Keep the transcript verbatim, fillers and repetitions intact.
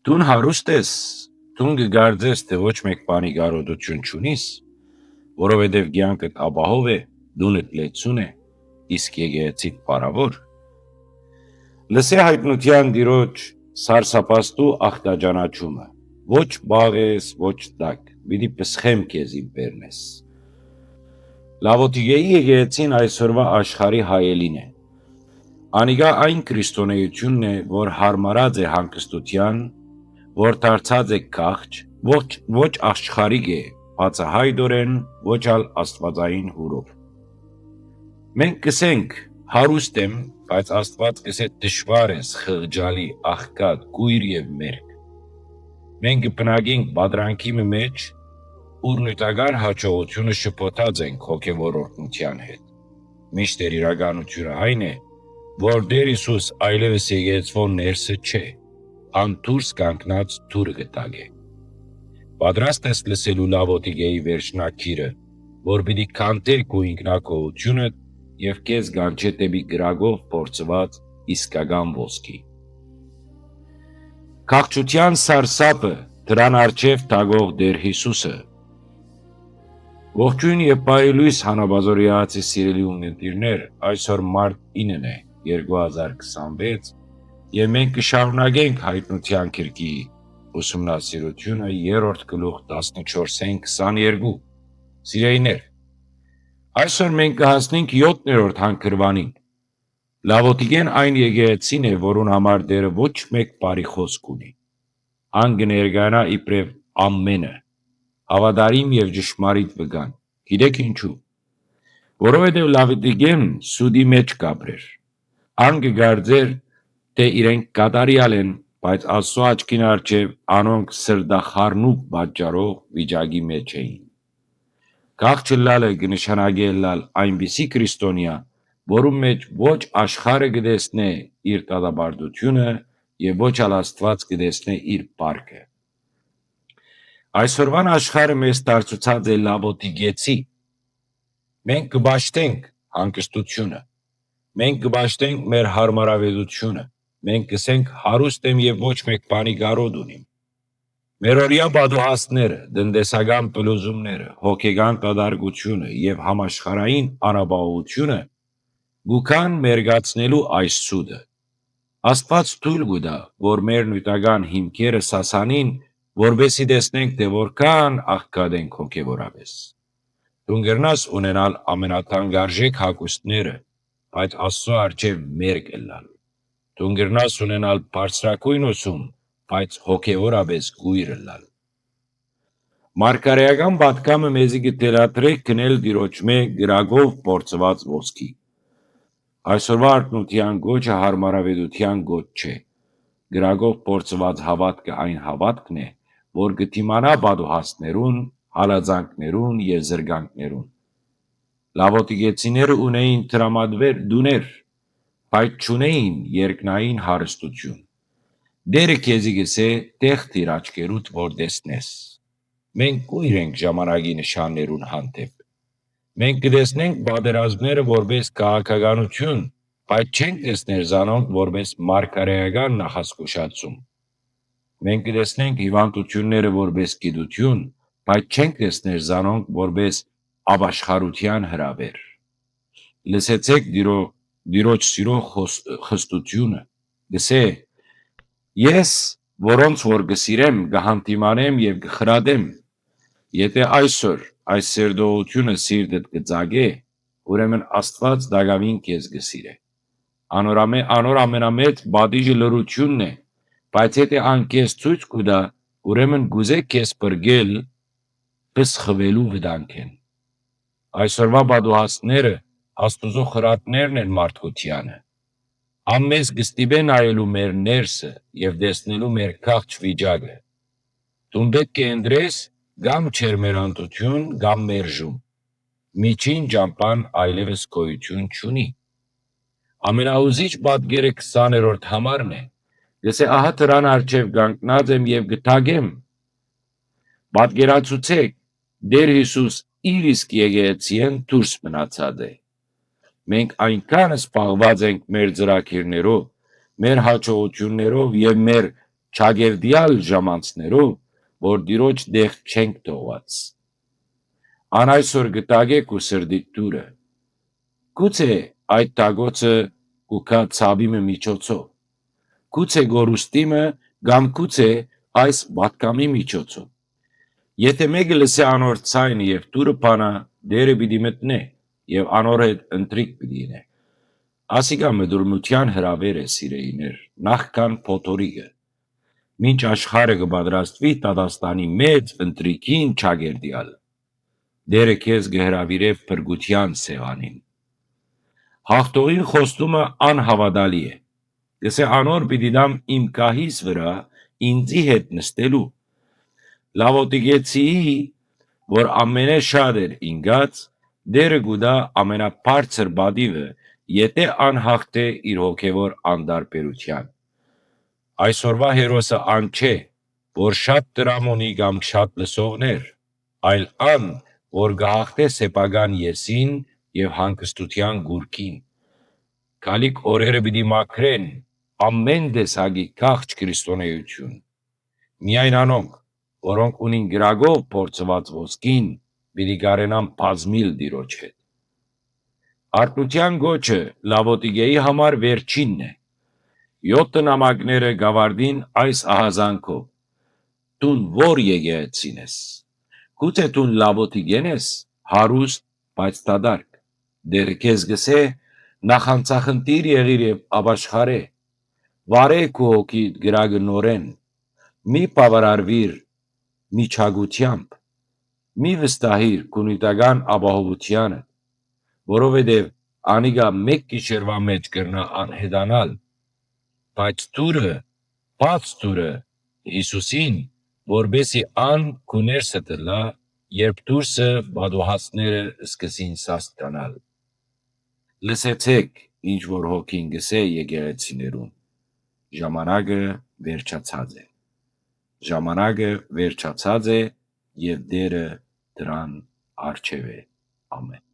Դուն հարուստ ես, դուն կը կարծես, թէ ոչ մէկ բանի կարօտութիւն չունիս, որովհետեւ կեանքդ ապահով է, տունդ լեցուն է, իսկ եկեղեցիդ փառաւոր։ Լսէ յայտնութեան Տիրոջ սարսափազդու ախտաճանաչումը. «Ոչ պաղ ես, ոչ տակ, պիտի պսխեմ քեզ իմ բերնես»։ Լաւոտիկէի եկեղեցին այսօրուայ աշխարհի հայելին է։ Անիկա այն քրիստոնէութիւնն է, որ յարմարած է հանգստութեան, որ դարձած է քաղց, ոչ, ոչ աշխարհիկ է, բացահայտօրէն, ոչ ալ աստուածային հուրով։ Մենք կ'ըսենք. «Հարուստ եմ», բայց Աստուած կ'ըսէ. «Դժուար ես, խղճալի, աղքատ, կոյր եւ մերկ»։ Մենք կը բնակենք պատրանքի մը մէջ, ուր նիւթական յաջողութիւնը շփոթած ենք հոգեւոր օրհնութեան հետ, մինչդեռ իրականութիւնը այն է, որ Տէր Յիսուս այլեւս եկեղեցւոյ ներսը չէ, ան դուրս կանգնած դուռը կը տակէ։ Պատրաստ ես լսելու Լաւոտիկէի վերջնագիրը, որ պիտի քանդէ քու ինքնակողութիւնը եւ քեզ կանչէ դէպի կրակով փորձուած իսկական ոսկի։ Քաղցութեան սարսափը, դրան առջեւ թակող Տէր Յիսուսը։ Ողջոյն եւ բարի լոյս, հանապազօրեացի սիրելի ունգընտիրներ, այսօր մարտ ինն է, երկու հազար քսանվեց, եւ մենք կը շարունակենք Յայտնութեան գրքի ուսումնասիրութիւնը, երրորդ գլուխ, տասնչորսէն քսաներկու։ Սիրելիներ, այսօր մենք կը հասնենք յոթներորդ հանգրուանին։ Լաւոտիկէն այն եկեղեցին է, որուն համար Տէրը ոչ մէկ բարի խօսք ունի։ Ան կը ներկայանայ իբրեւ ամէնը, հաւատարիմ եւ ճշմարիտ վկան։ Գիտէք ինչու՞։ Որովհետեւ Լաւոտիկէն սուտի մէջ կ'ապրէր։ Ան կը կարծէր, թէ իրենք կատարեալ են, բայց Աստուծոյ աչքին առջեւ անոնք սրտախառնուրդ պատճառով վիճակի մէջ էին։ Քաղց ըլլալը կը նշանակէ ըլլալ այնպիսի քրիստոնեայ, որուն մէջ ոչ աշխարհը կը տեսնէ իր դատապարտութիւնը եւ ոչ ալ Աստուած կը տեսնէ իր փառքը։ Այսօրուան աշխարհը մեզ դարձուցած է Լաւոտիկեցի։ Մենք կը պաշտենք հանգստութիւնը։ Մենք կը պաշտենք մեր յարմարաւետութիւնը։ Մենք կ'ըսենք. «Հարուստ եմ եւ ոչ մէկ բանի կարօտ ունիմ»։ Մեր օրեայ պատուհաստները, տնտեսական փլուզումները, հոգեկան կատարկութիւնը եւ համաշխարհային անապահովութիւնը կու գան մերկացնելու այս սուտը։ Աստուած թոյլ կու տայ, որ մեր նիւթական հիմքերը սասանին, որպէսզի տեսնենք, թէ որքան աղքատ ենք հոգեւորապէս։ Դուն կրնաս ունենալ ամենաթանկարժեք հագուստները, բայց Աստուծոյ առջեւ մերկ ըլլալ։ Դուն կրնաս ունենալ բարձրագոյն ուսում, բայց հոգեորապէս կոյր ըլլալ։ Մարգարէական պատգամը մեզի կը թելադրէ գնել Տիրոջմէ կրակով փորձուած ոսկի։ Այսօրվա արթնութեան կոչը յարմարաւետութեան կոչ չէ։ Կրակով փորձուած հաւատքը այն հաւատքն է, որ կը դիմանայ պատուհաստներուն, հալածանքներուն եւ զրկանքներուն։ Լաւոտիկեցիները ունէին տրամադրուեր տուներ, բայց չունէին երկնային հարստութիւն։ Տէրը քեզի կ'ըսէ. «Տեղ դիր աչքերուդ, որ տեսնես»։ Մենք կոյր ենք ժամանակի նշաններուն հանդէպ։ Մենք կը տեսնենք պատերազմները որպէս քաղաքականութիւն, բայց չենք տեսներ զանոնք որպէս մարգարէական նախազգուշացում։ Մենք կը տեսնենք հիւանդութիւնները որպէս գիտութիւն, բայց չենք տեսներ զանոնք որպէս ապաշխարութեան հրաւէր։ Լսեցէք Տիրո-, Տիրոջ սիրո խոս-, խստութիւնը։ Կ'ըսէ. «Ես, որոնց որ կը սիրեմ, կը հանդիմանեմ եւ կը խրատեմ»։ Եթէ այսօր այս սերտողութիւնը սիրտդ կը ծագէ, ուրեմն Աստուած տակաւին քեզ կը սիրէ։ Անոր ամէ-, անոր ամենամեծ պատիժը լռութիւնն է, բայց եթէ ան քեզ ցոյց կու տայ, ուրեմն կ'ուզէ քեզ փրկել, պսխուելու վտանգէն։ Այսօրվա պատուհաստները Աստուծոյ խրատներն են մարդկությանը։ Ան մեզ կը ստիպէ նայելու մեր ներսը եւ տեսնելու մեր քաղց վիճակը։ Դուն պէտք է ընտրես կամ ջերմեռանդութիւն, կամ մերժում։ Միջին ճամբան այլեւս գոյութիւն չունի։ Ամենաուզիչ պատկերը քսաներորդ համարն է։ Կ'ըսէ. «Ահա դրան առջեւ կանգնած եմ եւ կը թակեմ»։ Պատկերացուցէք, Տէր Յիսուս իր իսկ եկեղեցիէն դուրս մնացած է։ Մենք այնքան զբաղված ենք մեր ծրագիրներով, մեր յաջողութիւններով եւ մեր չակերտեալ ժամանցներու, որ Տիրոջ տեղ չենք թողած։ Ան այսօր կը տակէ քու սրտիդ դուռը։ Գուցե այդ տակոցը կու գայ ցաւի մը միջոցով, գուցե կորուստի մը, կամ գուցե այս պատգամի միջոցով։ Եթէ մէկը լսէ անոր ձայնը եւ դուռը բանայ, Տէրը պիտի մտնէ եւ անոր հետ ընթրիք պիտի ընէ։ Ասիկա մտորմութեան հրաւէր է, սիրելիներ, նախքան փոթորիկը։ Մինչ աշխարհը կը պատրաստուի դատաստանի մեծ ընթրիքին չակերտեալ, Տէրը քեզ կը հրաւիրէ փրկութեան սեղանին։ Հաղթողին խոստումը անհաւատալի է։ Կ'ըսէ. «Անոր պիտի տամ իմ գահիս վրայ ինծի հետ նստելու»։ Լաւոտիկեցիի, որ ամենէ շատ էր ինկած, Տէրը կու տայ ամենաբարձր պատիւը, եթէ ան հաղթէ իր հոգեւոր անտարբերութեան։ Այսօրուայ հերոսը ան չէ, որ շատ դրամ ունի կամ շատ լսողներ, այլ ան, որ կը հաղթէ սեփական եսին եւ հանգստութեան կուռքին։ Գալիք օրերը պիտի մաքրեն ամէն տեսակի քաղց քրիստոնէութիւն։ Միայն անոնք, որոնք ունին կրակով փորձուած ոսկին, պիտի կարենան բազմիլ Տիրոջ հետ։ Արթնութեան կոչը Լաւոտիկեի համար վերջինն է։ Եօթը նամակները կ'աւարտին այս ահազանգով. «Դուն ո՞ր եկեղեցին ես։ Գուցե դուն Լաւոտիկեն ես, հարուստ, բայց դատարկ։ Տէրը քեզ կ'ըսէ. նախանձախնդիր եղիր եւ ապաշխարէ։ Վարէ քու հոգիդ կրակը նորէն։ Մի բաւարարուիր միջագութեամբ։ Մի վստահիր քու նիւթական ապահովութեանը, որովհետեւ անիկա մէկ գիշերուայ մէջ կրնայ անհետանալ, բայց դուռը, բաց դուռը Յիսուսին, որպէսզի ան քու ներսդ ըլլայ, երբ դուրսը պատուհանները սկսին սաստկանալ։ Լսեցէք, ինչ որ հոգին կ'ըսէ եկեղեցիներուն. ժամանակը վերջացած է։ Ժամանակը վերջացած է եւ Տէրը դրան առջեւ է։ Ամէն։